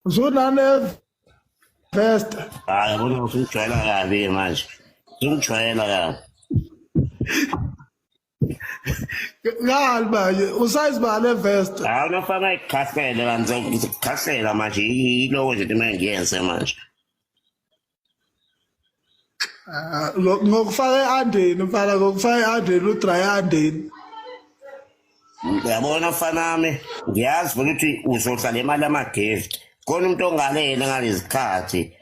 Usunane vest. Hayi yabona usungijwayela kabi manje. Usungijwayela kabi. Ngani manje usize bani evest? Hayi unofaka ikhasele kanti ngizokukhasela manje yiloko nje into engiyenze manje. Ah, ngokufaka e-andeni mfana ngokufaka e-andeni udry andeni. Uyabona mfanami ngiyazi vele ukuthi uzohlala imali ama-gift. Khona umuntu ongalele ngalezikhathi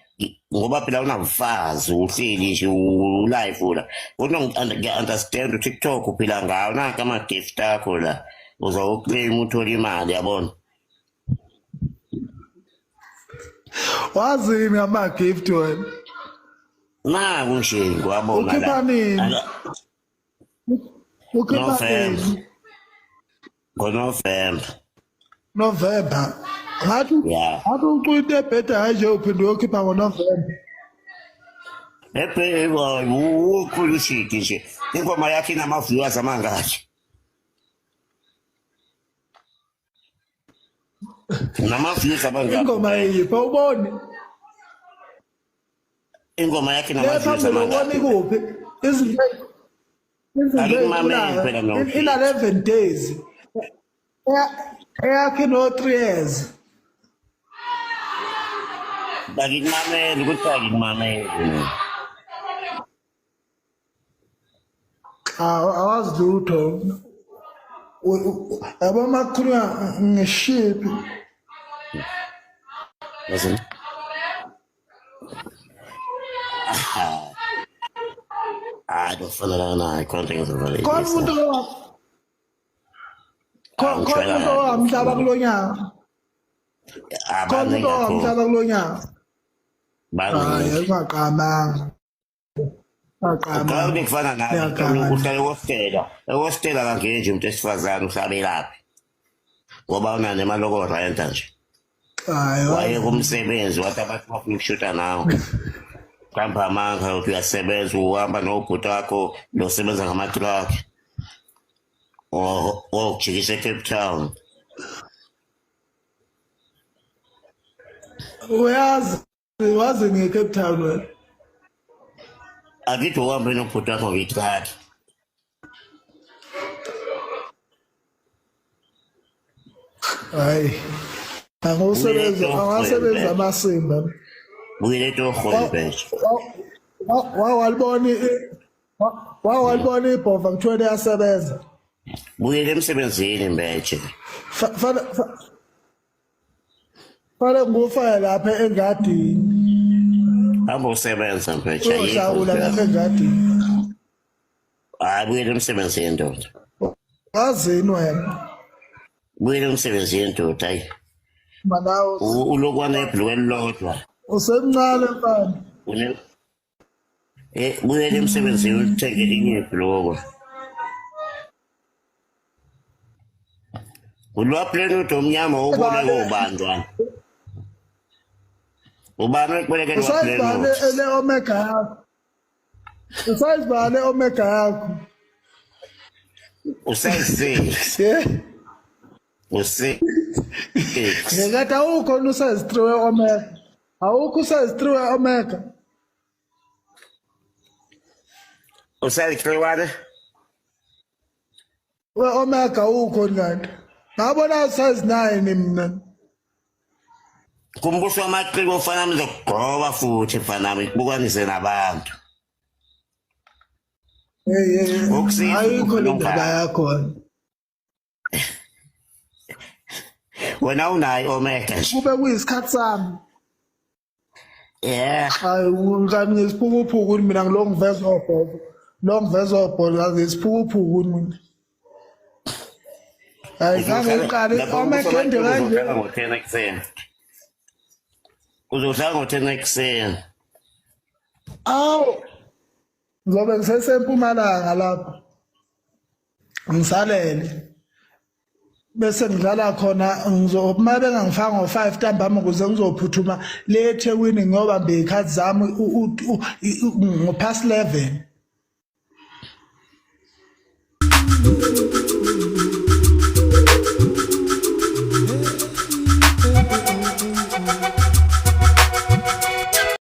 ngoba phela unamfazi uhleli nje ulive la kodwa ngiya-understand uTikTok uphila ngawo nanka ama-gift akho la uzawuclaim uthole imali yabona. Wazini ama-gift wena? Naku nje ngiwabona la. Ukhipha nini? Ukhipha November. nini? NgoNovember. November. Ngathi Yeah. ngathi ucula into ebheda hayi nje uphinde uyokhipha ngoNovember. Ebhe ukhulu shidi nje. Ingoma yakhe inama-viewers amangaki? Nama-views amangaki? Ingoma yiphi awuboni? Ingoma yakhe Le inama-views phambili ubona amangaki? ikuphi? Izinto izinto Akumameli ey'culayo phela mina in ushidi. 11 days. Eyakhe no 3 years. Akumameli ukuthi akumameli. Awazi lutho. Yabo uma kukhulunywa ngeshiphi. Yazini? Hayi bafana lana hayi khona into engizovalelisa. Khona umuntu khona umuntu owamhlaba kulo nyaka. Khona umuntu owamhlaba kulo nyaka. Hayi ungaqamanga. Uqala ukufana nawe uhlale ehostela. Ehostela kangeni nje umuntu wesifazane uhlabelaphi. Ngoba unane imali yokurenta nje. Hayi Waye kumsebenzi wathi abantu bafuna ukushuta nawe. Qamba amanga uthi uyasebenza uhamba nobhuti wakho losebenza ngama-truck. Wokujikisa eCape Town. Uyazi wazi nge-Cape Town wena. Akithi uhambe nobhuti wakho nge-truck. Hayi. Angosebenza angasebenza amasimba. Buyele etohweni mfethu. Wawalibona wawalibona ibhova kuthiwa liyasebenza. Buyele emsebenzini mbeje. Fana Fana ngufaya lapha engadini. Hamba usebenza mfethu. Uyohlawula lapha engadini. Hayi buyela emsebenzini ndoda. Wazini wena? Buyela emsebenzini ndoda hayi. Manawo Ulokwana ebhluku elilodwa. Usemncane mfana. Une Eh buyela emsebenzini uthenge elinye ibhluku. Ulwapleni uthi omnyama uboleke ubani ntwana? Ubani oyiboleke lwapleni? Usayibhale ele omega yakho. Usayibhale omega yakho. Usayizi. Yeah. Usi. Ngekathi awukho usize 3 we omega. Awukho usize 3 we omega. Usize 3 wani? We omega awukho kanti. Ngabona size 9 mina. Kumbuso wamaciko mfana wami ngizokugqoka futhi mfana wami kubukanise nabantu. Hey hey. Ngokusiza Ayikho le ukukhuluma. ndaba yakho. Wena unayo omega nje. Kube kuyisikhathi sami. Yeah. Hayi ngani ngesiphukuphuku mina ngilo ngiveza obhobo. Lo ngiveza obhobo ngesiphukuphuku mina. Hayi zange ngiqale omega ende kanje. Uzodlala ngo-10 ekuseni. Uzodlala ngo-10 ekuseni. Awu. Ngizobe ngisesempumalanga lapho. Ngisalele. Bese ngidlala khona ngizoma bengangifaka ngo-5 ntambama ukuze ngizophuthuma le eThekwini ngiyobamba izikhathi zami ngo-past 11.